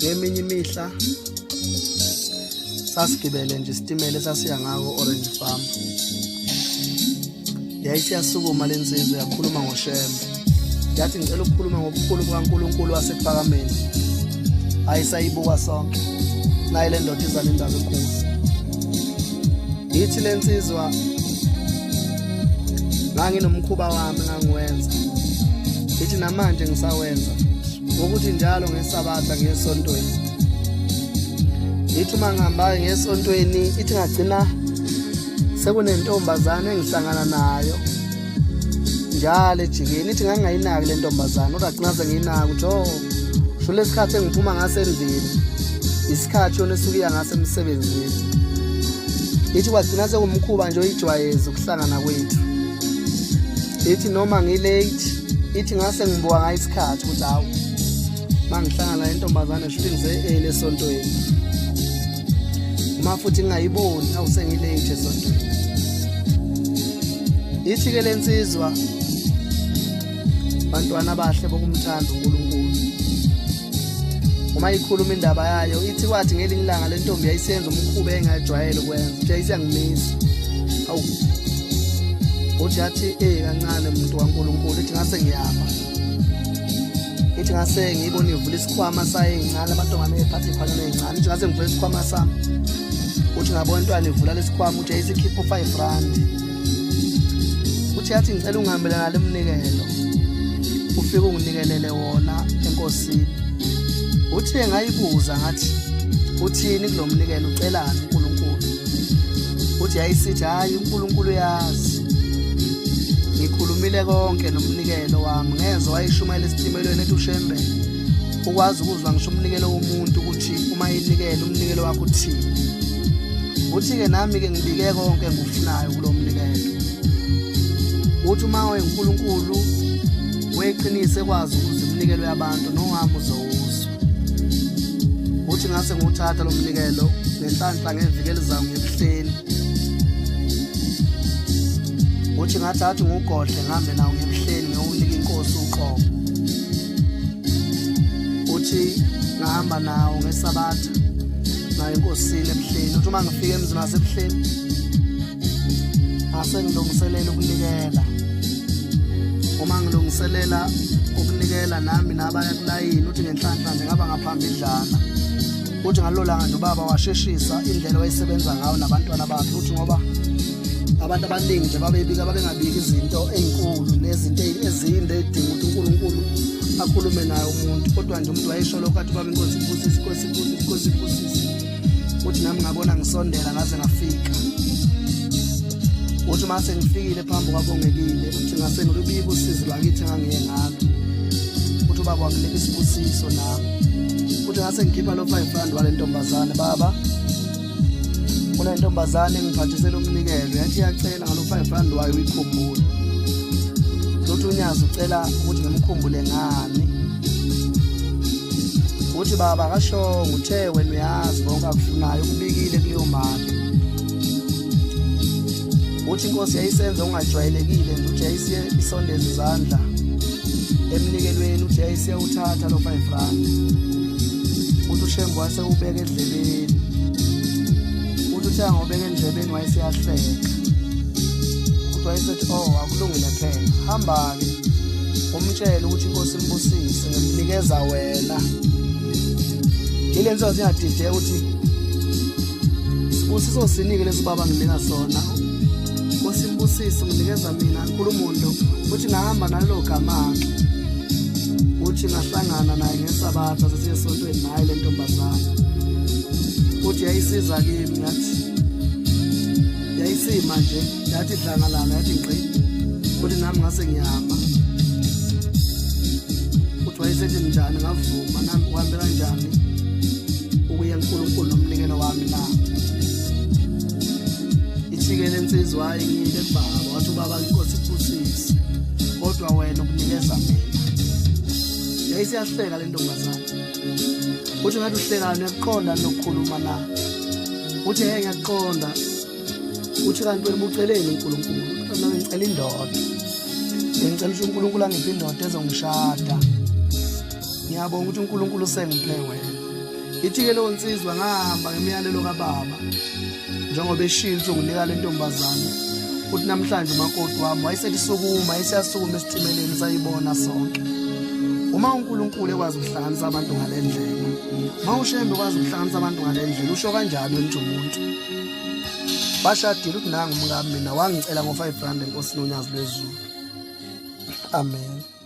Ngeminye imihla sasigibele nje isitimela esasiya ngako Orange Farm. Yayisiyasukuma le nsizwa yakhuluma ngoShembe. Yathi ngicela ukukhuluma ngobukhulu bukaNkulunkulu wasekuphakameni. Ayisayibuka sonke. Nayi le ndoda iza nendaba enkulu. Yithi le nsizwa nganginomkhuba wami ngangiwenza. Ithi namanje ngisawenza. Ngokuthi njalo ngesabatha ngesontweni. Ithi uma ngihambayo ngesontweni ithi ngagcina sekunentombazane engihlangana nayo njalo ejikeni ithi ngangingayinaki le ntombazane kodwa gcina sengiyinaka ukuthi oh sho lesikhathi engiphuma ngasendlini isikhathi yona esuke iya ngasemsebenzini ithi kwagcina sekuwumkhuba nje oyijwayeze ukuhlangana kwethu ithi noma ngilate ithi ngase ngibuka ngayo isikhathi ukuthi hawu uma ngihlangana nentombazane shuthi ngize-early esontweni uma futhi ngingayiboni awu sengilate esontweni ithi-ke le nsizwa bantwana abahle bokumthanda uNkulunkulu uma ikhuluma indaba yayo ithi kwathi ngelinye ilanga le ntombi yayisenza umkhuba engajwayele ukwenza uthi yayisiyangimisa awu uthi yathi eh kancane umuntu kaNkulunkulu ithi ngase ngiyama ithi ngase ngiyibona ivula isikhwama sayo eyincane amantombazane ephatha ikhwanyana eyincane ithi ngase ngivula isikhwama sami uthi ngabona intwana ivula lesikhwama uthi yayisikhipha u-five rand uthi yathi ngicela ungihambele nale mnikelo ufike unginikelele wona enkosini uthi ngayibuza ngathi uthini kulo mnikelo ucelani uNkulunkulu uthi yayisithi hayi uNkulunkulu uyazi ngikhulumile konke nomnikelo wami ngezwa wayeshumayela esitimelweni ethi ushembe ukwazi ukuzwa ngisho umnikelo womuntu ukuthi uma inikele umnikelo wakho uthini uthi-ke nami-ke ngibike konke engikufunayo kulo mnikelo uthi uma uyinkulunkulu weqinise ekwazi ukuze iminikelo yabantu nowami uzowuzwa uthi ngase ngiwuthatha lo mnikelo ngenhlanhla ngeviki elizayo ngebuhleni uthi ngathatha ngiwugodle ngihambe nawo ngebuhleni ngiyowunika inkosi uqobo uthi ngahamba nawo ngesabatha nayo enkosini ebuhleni uthi uma ngifika emzini wasebuhleni ngase ngilungiselela ukunikela uma ngilungiselela ukunikela nami nabaya kulayini uthi ngenhlanhla nje ngaba ngaphambidlana uthi ngalolo langa nje ubaba washeshisa indlela wayesebenza ngayo nabantwana bakhe uthi ngoba abantu abaningi nje babebika babengabiki izinto ey'nkulu nezinto ezinde edinga ukuthi uNkulunkulu akhulume naye umuntu kodwa nje umuntu wayesho lokho athi baba inkosi ibusise inkosi ibusise inkosi ibusise uthi nami ngabona ngisondela ngaze ngafika uthi uma sengifikile phambi kwabongekile uthi ngase ngilubika usizi lwakithi engangiye ngalo uthi ubaba wanginika isibusiso nami uthi ngase ngikhipha lo 5 rand wale ntombazane baba kunentombazane engiphathisela umnikelo yathi iyacela ngalo 5 rand wayo uyikhumbule uthi unyazi ucela ukuthi ngimkhumbule ngani uthi baba akashongo uthe wena uyazi konke akufunayo ukubikile kuleyo mali uthi inkosi yayisenza okungajwayelekile nje uthi yayisiye isondeza izandla emnikelweni uthi yayisiyawuthatha lo 5 rand uthi ushembe wasewubeka edlebeni uthi uthe angobeka endlebeni wayeseyahleka uthi wayesethi oh akulungile phela hamba-ke umtshele ukuthi inkosi imbusise ngimnikeza wena yile nsizwa singadideka ukuthi sibusiso sinike lesi baba nginika sona Nkosi imbusise unginikeza mina nkulumondo uthi ngahamba nalelo gama-ke uthi ngahlangana naye ngesabatha sesiye esontweni naye le ntombazane uthi yayisiza kimi yathi yayisima nje yathi dlangalala yathi ngqi uthi nami ngase ngiyama uthi wayesethi njani ngavuma nami uhambe kanjani ukuya kuNkulunkulu nomnikelo wami na Ithike lensizwa hayi ngiyile kubaba wathi ubaba inkosi ibusise kodwa wena ukunikeza mina yayisiyahleka le ntombazane uthi ngathi uhlekani uyakuqonda nokukhuluma na uthi hey ngiyakuqonda uthi kanti wena ubuceleni uNkulunkulu mina ngicela indoda ngicela ukuthi uNkulunkulu angiphe indoda ezongishada ngiyabonga ukuthi uNkulunkulu usengiphe wena. Ithi-ke leyo nsizwa ngahamba ngemiyalelo kababa njengoba eshilo ukuthi unginika le ntombazane uthi namhlanje umakoti wami wayeselisukuma esiyasukuma esitimeleni sayibona sonke. Uma uNkulunkulu ekwazi ukuhlanganisa abantu ngale ndlela, uma uShembe ekwazi ukuhlanganisa abantu ngale ndlela, usho kanjani wena umuntu? Bashadile uthi nangu umkami mina wangicela ngo-5 rand enkosini uNyazi lwezulu. Amen.